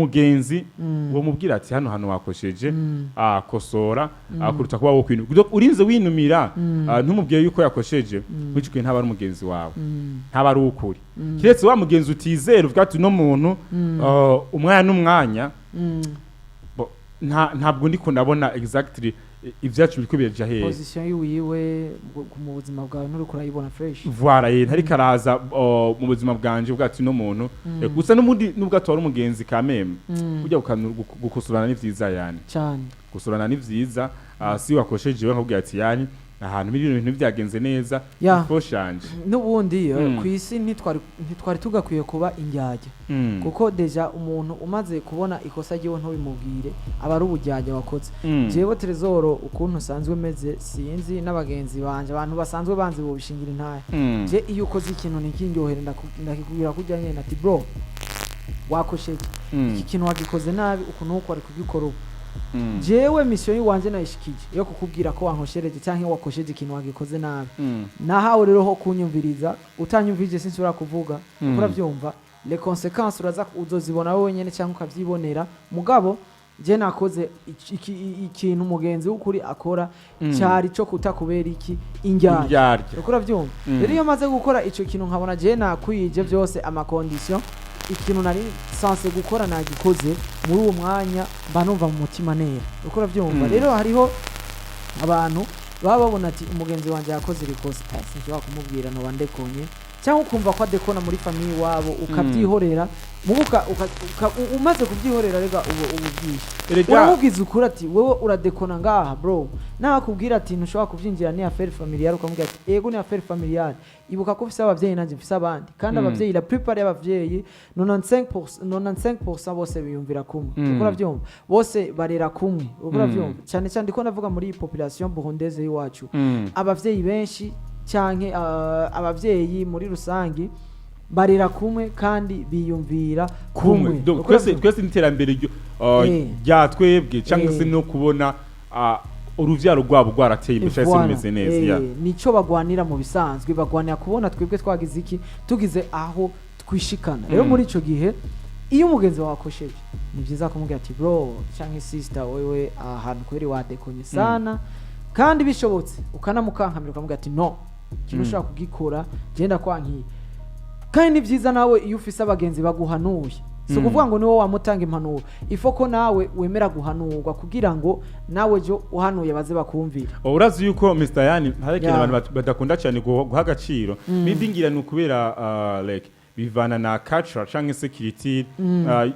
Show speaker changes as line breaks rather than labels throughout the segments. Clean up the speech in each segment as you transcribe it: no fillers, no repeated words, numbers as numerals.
Umugenzi uwo mubwira ati: "Hano hantu wakosheje, kosora," kuruta kuba wo kwinumira. Urinze winumira, ntumubwiye yuko yakosheje, muri ico gihe ntaba ari umugenzi wawe, ntaba ari ukuri, kiretse wa mugenzi utizera, uvuga ati: "Uno muntu, umwanya n'umwanya, ntabwo ndiko ndabona exactly ivyacu biriko biraja hehe."
Position yiwiwe mu buzima bwawe nturiko urayibona fresh.
Voilà, ye ntariko araza mu buzima bwanje, uvuga ati: "Uno muntu," gusa n'ubundi nubwo atora umugenzi kameme, burya gukosorana ni vyiza yani.
Cyane.
Gukosorana ni vyiza. Si wakosheje, we nkabwira ati: "Yani ahantu muri ibintu byagenze neza, ifo shanje."
N'ubundi ku isi ntitwari tugakwiye kuba indyarya, kuko déjà umuntu umaze kubona ikosa ryiwe ntubimubwire, aba ari ubujyajya wakoze. Jewe Trezoro, ukuntu usanzwe meze, sinzi n'abagenzi banje, abantu basanzwe banzi bobishingira intahe. Je iyo ukoze ikintu ntikindyohere, ndakikubwira kurya nyene ati: "Bro, wakosheje, iki kintu wagikoze nabi, ukuntu uko wari kugikora ubu." Jewe mission yiwanje nayishikije yo kukubwira ko wankoshereje canke wakosheje, ikintu wagikoze nabi. Nahawe rero ho kunyumviriza. Utanyumvirije sinshobora kuvuga. Uravyumva, les conséquences uraza uzozibona wowe wenyene cyangwa ukavyibonera. Mugabo je nakoze ikintu umugenzi w'ukuri akora, cari co kutakubera iki? Indyarya.
Indyarya.
Uriko uravyumva? Rero iyo maze gukora ico kintu, nkabona je nakwije vyose, ama conditions, ikintu nari censé gukora nagikoze, muri uwo mwanya mba numva mu mutima nera. Uriko uravyumva? Rero hariho abantu baba babona ati: "Umugenzi wanje yakoze iri kosa, sinshobora kumubwira, noba ndekonye," cyangwa ukumva ko adekona muri famille iwabo, ukabyihorera. Muga umaze kubyihorera, rega ubu bwije
Erega
uramubwiza ukuri ati: "Wewe uradekona ngaha, bro." Nakubwira ati: "Ntushobora kubyinjira, ni affaire familiale," ukamubwira ati: "Ego, ni affaire familiale, ibuka ko ufise abavyeyi, nanjye mfise abandi." Kandi abavyeyi, la plupart y'abavyeyi, 95% bose biyumvira kumwe. Uko uravyumva, bose barera kumwe. Uko uravyumva, cyane cyane ndiko ndavuga muri iyi population burundaise y'iwacu, abavyeyi benshi canke abavyeyi muri rusangi barera kumwe kandi biyumvira
kumwe.
kumwe.
Donc
Uko
twese
uravyumva?
twese n'iterambere rya twebwe cyangwa se no kubona uruvyaro rwabo rwarateye imbere cyangwa se rumeze neza.
Nico bagwanira mu bisanzwe, bagwanira kubona twebwe twagize iki, tugize aho twishikana. Rero muri ico gihe, iyo umugenzi wawe akosheje, ni byiza kumubwira ati: "Bro canke sister, wewe ahantu kweri wadekonye sana." Kandi bishobotse ukanamukankamira, ukamubwira ati: "No ikintu ushobora kugikora, genda kwankiye." Kandi ni byiza nawe iyo ufise abagenzi baguhanuye, si ukuvuga ngo niwowe wamutanga impanuro, ifo ko nawe wemera guhanurwa kugira ngo nawe jo uhanuye baze bakumvira.
Oh, urazi yuko Mr Yani hari ikintu abantu badakunda cyane guha agaciro. Maybe ngira ni ukubera like bivana na culture cyangwa se culture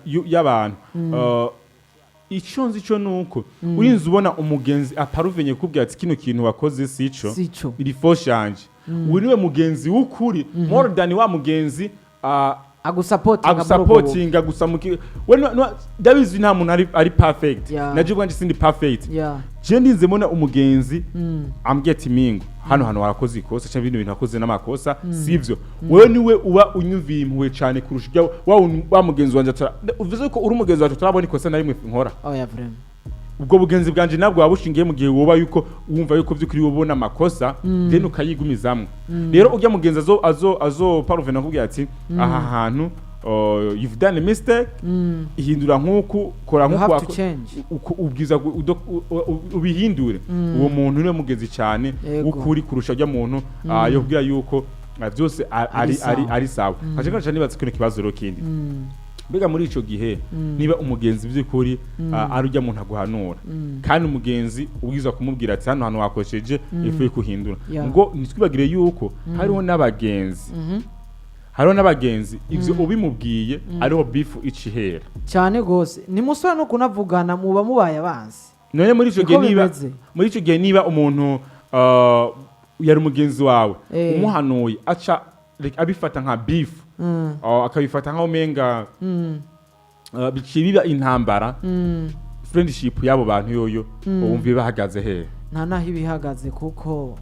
y'abantu. Icyo nzi cyo nuko urinze ubona umugenzi aparuvenye kukubwira ati: "Kino kintu wakoze sico,
sico,
iri faux shanje," uyu niwe mugenzi w'ukuri, more than wa mugenzi
agusapotinga.
Agusapotinga gusa we ndabizi nta muntu ari perfect. Naje ubwanje sindi perfect. Je ndinze mbona umugenzi ambwiye ati: "Mingo, hano hantu warakoze ikosa cyangwa ibindi bintu wakoze n'amakosa sivyo," wewe niwe uba unyumviye impuhwe cyane kurusha ibyo wa mugenzi wanje uvuze ko uri umugenzi wacu turabona ikosa na rimwe nkora.
Oya, vraiment.
Ubwo bugenzi bwanje nabwo buba bushingiye mu gihe woba yuko wumva yuko by'ukuri ubona amakosa, then ukayigumizamwo. Rero ujya mugenzi azo paruvena akubwira ati: "Aha hantu, you've done a mistake, ihindura nk'uku, kora
You
nk'uku,
have to change.
Ubwiza ubihindure." Uwo muntu niwe mugenzi cyane w'ukuri kurusha ujya muntu yobwira yuko byose ari
sawa.
ari sawa. Kaje kaje nibaza kino kibazo rero kindi: mbega muri ico gihe, niba umugenzi by'ukuri ari ujya muntu aguhanura, kandi umugenzi ubwiza kumubwira ati: "Hano hantu wakosheje, ifu yo kuhindura," ngo ntitwibagire yuko hariho n'abagenzi, hariho n'abagenzi ivyo ubimubwiye ariho beef ica ihera.
Cyane gose, ni musore no kunavugana muba mubaye abanzi.
None muri ico
Niko
gihe niba
bimeze.
muri ico gihe niba umuntu yari umugenzi wawe, umuhanuye aca like, abifata nka beef, akabifata nkaho umenga biciye biba intambara, friendship y'abo bantu yoyo wumva bahagaze hehe?
Nta naho iba ihagaze, kuko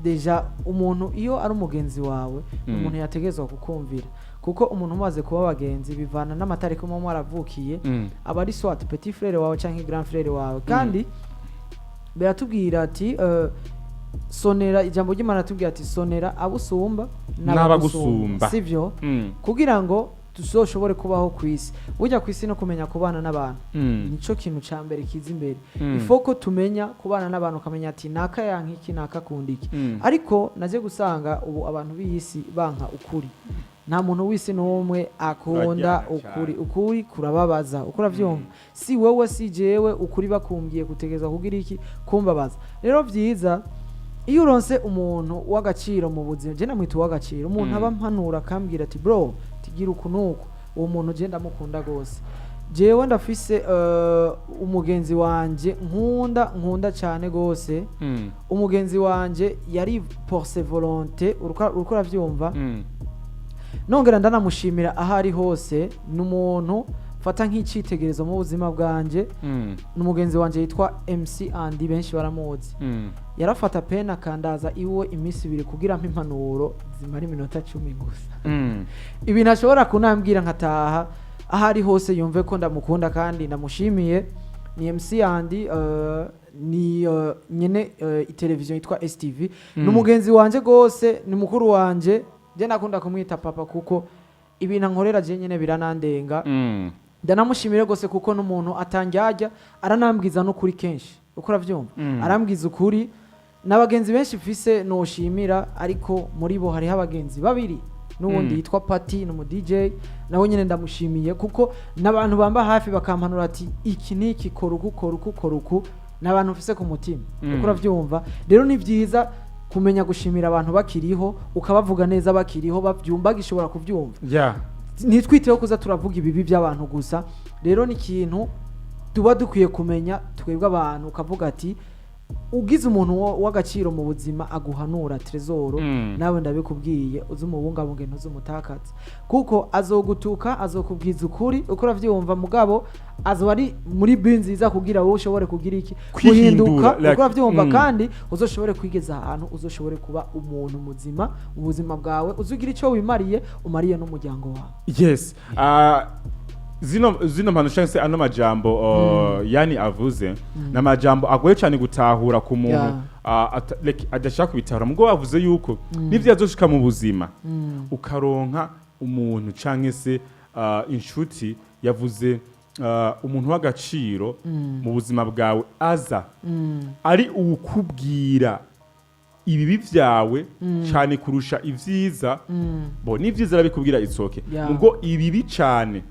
déjà umuntu iyo ari umugenzi wawe ni umuntu yategerezwa kukumvira, kuko umuntu umaze kuba abagenzi, bivana n'amatariki muba mwaravukiye, aba ari soit petit frère wawe canke grand frère wawe. Kandi biratubwira ati sonera, ijambo ry'Imana ratubwira ati: "Sonera abo usumba
n'abagusumba."
Sivyo?
Mm.
Kugira ngo Tuzoshobore kubaho ku isi. Burya ku isi no kumenya kubana n'abantu nico kintu ca mbere kiza imbere. Ifo ko tumenya kubana n'abantu, ukamenya ati naka yanka iki, naka akunda iki. Ariko naje gusanga ubu abantu b'iyi si banka ukuri. Nta muntu w'isi n'umwe akunda
Bararyana
ukuri.
cane.
Ukuri kurababaza, uko uravyumva, si wowe si jewe, ukuri bakumbwiye kutegeza kugira iki? Kumbabaza. Rero vyiza iyo uronse umuntu w'agaciro mu buzima, je namwita uw'agaciro, umuntu aba mpanura akambwira ati: "Bro, tigira uku nuku." Uwo muntu je ndamukunda gose. Jewe ndafise umugenzi wanje nkunda, nkunda cyane gose. Umugenzi wanje yari porse volonté, uriko uravyumva? Nongera ndanamushimira aho ari hose. Ni umuntu mfata nk'icyitegererezo mu buzima bwanje. Ni umugenzi wanje yitwa MC Andy, benshi baramuzi. Yarafata pena akandaza iwe iminsi 2 kugira mpe impanuro zimara iminota 10 gusa. Ibintu ashobora kunambwira nkataha, aho ari hose yumve ko ndamukunda kandi ndamushimiye. Ni MC Andy, ni nyene iteleviziyo yitwa STV. Ni umugenzi wanje gose, ni mukuru wanje. Je nakunda kumwita papa kuko ibintu ankorera je nyene biranandenga. Ndanamushimire gose kuko n'umuntu atangyajya, aranambwiza n'ukuri kenshi, uko uravyumva? Arambwiza ukuri. N'abagenzi benshi mfise noshimira, ariko muri bo hariho abagenzi babiri n'ubundi yitwa Pati, ni umu DJ, nawe nyine ndamushimiye kuko n'abantu bamba hafi bakampanura ati iki niki, kora uku, kora uku, kora uku. N'abantu mfise ku mutima. Uko uravyumva rero, ni byiza kumenya gushimira abantu bakiriho, ukabavuga neza bakiriho, bavyumva, bagishobora kuvyumva. Ntitwiteho kuza turavuga ibibi by'abantu gusa. Rero ni ikintu tuba dukwiye kumenya twebwe abantu, ukavuga ati ugize umuntu w'agaciro mu buzima aguhanura, Trezoro, nawe ndabikubwiye, uze umubungabunge, ntuzumutakaze, kuko azogutuka, azokubwiza ukuri, uko uravyumva, mugabo azoba ari muri bi nziza kugira wowe ushobore kugira iki?
Kwihindura,
Guhinduka,
like,
uko uravyumva, kandi uzoshobore kwigeza ahantu, uzoshobore kuba umuntu muzima mu buzima bwawe, uzugira icyo wimariye, umariye n'umuryango wawe.
Yes. Zino mpano cyangwa se ano majambo yani avuze ni amajambo agoye cyane gutahura ku muntu like, adashaka kubitahura. Mugo bavuze yuko n'ivyo azoshika mu buzima, ukaronka umuntu canke se inshuti, yavuze umuntu w'agaciro mu buzima bwawe aza ari uwukubwira ibibi vyawe cyane kurusha ivyiza. Bo n'ivyiza arabikubwira, it's okay. Mugo ibibi cyane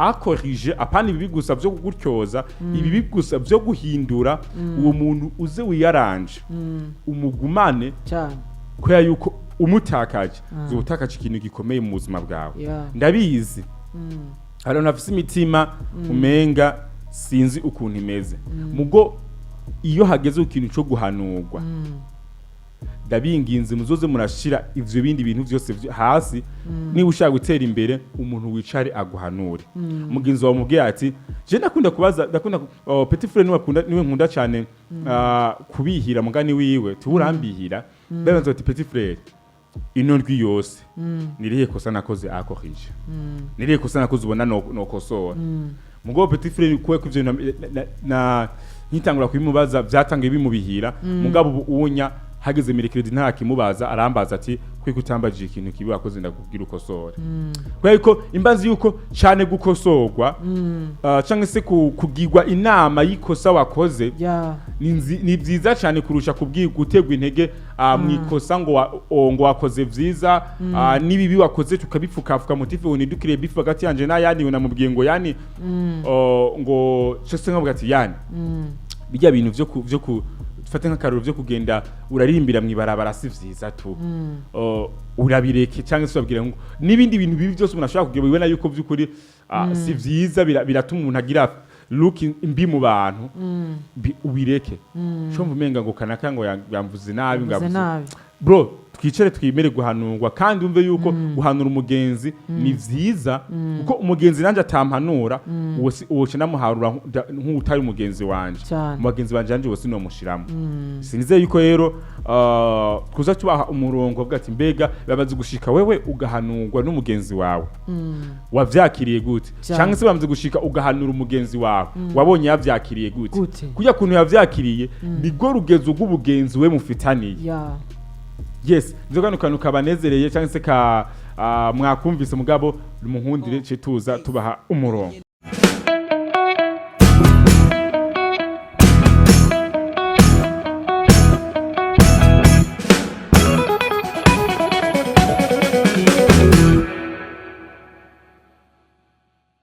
akorije, apana ibibi gusa vyo kugutyoza, ibibi gusa vyo guhindura. Uwo muntu uze wiyaranje, umugumane,
cyane,
kubera yuko umutakaje uzotakaje ikintu gikomeye mu buzima bwawe. Ndabizi, hari abantu bafise imitima umenga sinzi ukuntu imeze, mugo iyo hageze ku kintu co guhanurwa, ndabinginze muzoze murashira ivyo bindi bintu vyose hasi. Niba ushaka gutera imbere, umuntu wicare aguhanure, mugenzi wawe mubwiye ati je ndakunda kubaza, ndakunda oh, petit frère niwe akunda, niwe nkunda cyane kubihira mugani wiwe tuwurambihira. Ndabanza ati: "Petit frère, ino ndwi yose nirihe kosa nakoze akorije? Nirihe kosa nakoze ubona nokosora?" Mugabo petit frère kuwe kuvyo na nkitangura kubimubaza byatangiye bimubihira. Mugabo ubu unya hageze mercredi nta kimubaza, arambaza ati: "Kwe kutambajije ikintu kibi wakoze ndakubwira ukosore?" Kubera yuko imbazi yuko cyane gukosorwa canke se kugirwa inama y'ikosa wakoze ni vyiza cyane kurusha kubwirwa gutegwa intege mu ikosa ngo ngo wakoze vyiza, n'ibibi wakoze tukabipfukafuka mutife ngo nidukiriye bifu hagati yanje n'ayandi, ngo namubwiye ngo yani ngo cese nkavuga ati yani bijya bintu vyo ku dufate nk'akaroro vyo kugenda uraririmbira mw'ibarabara si vyiza tu, urabireke, cyangwa se ubabwira ngo n'ibindi bintu bibi byose umuntu ashobora kugira, ubibona yuko by'ukuri si vyiza, biratuma umuntu agira look mbi mu bantu, ubireke. Cyo umenga ngo kanaka ngo yamvuze nabi, ngo
Yavuze
yavuze
nabi.
Bro, twicare twimere guhanurwa, kandi umve yuko guhanura umugenzi ni vyiza, kuko umugenzi nanje atampanura, uwo si uwo namuharura nk'utari umugenzi wanje.
Cyane.
Mu bagenzi banje nanje uwo sinomushiramo. Sinizeye yuko rero kuza tubaha umurongo avuga ati mbega bamaze gushika wewe ugahanurwa n'umugenzi wawe, wavyakiriye gute?
Cyane.
Cyangwa se bamaze gushika ugahanura umugenzi wawe, wabonye yavyakiriye gute?
Gute?
Kurya kuntu yavyakiriye nibwo rugezo rw'ubugenzi we mufitaniye. Yes, nzo kano kantu kabanezereye cyangwa se ka Mwakumvise mugabo munkundire ce tuza tubaha umurongo.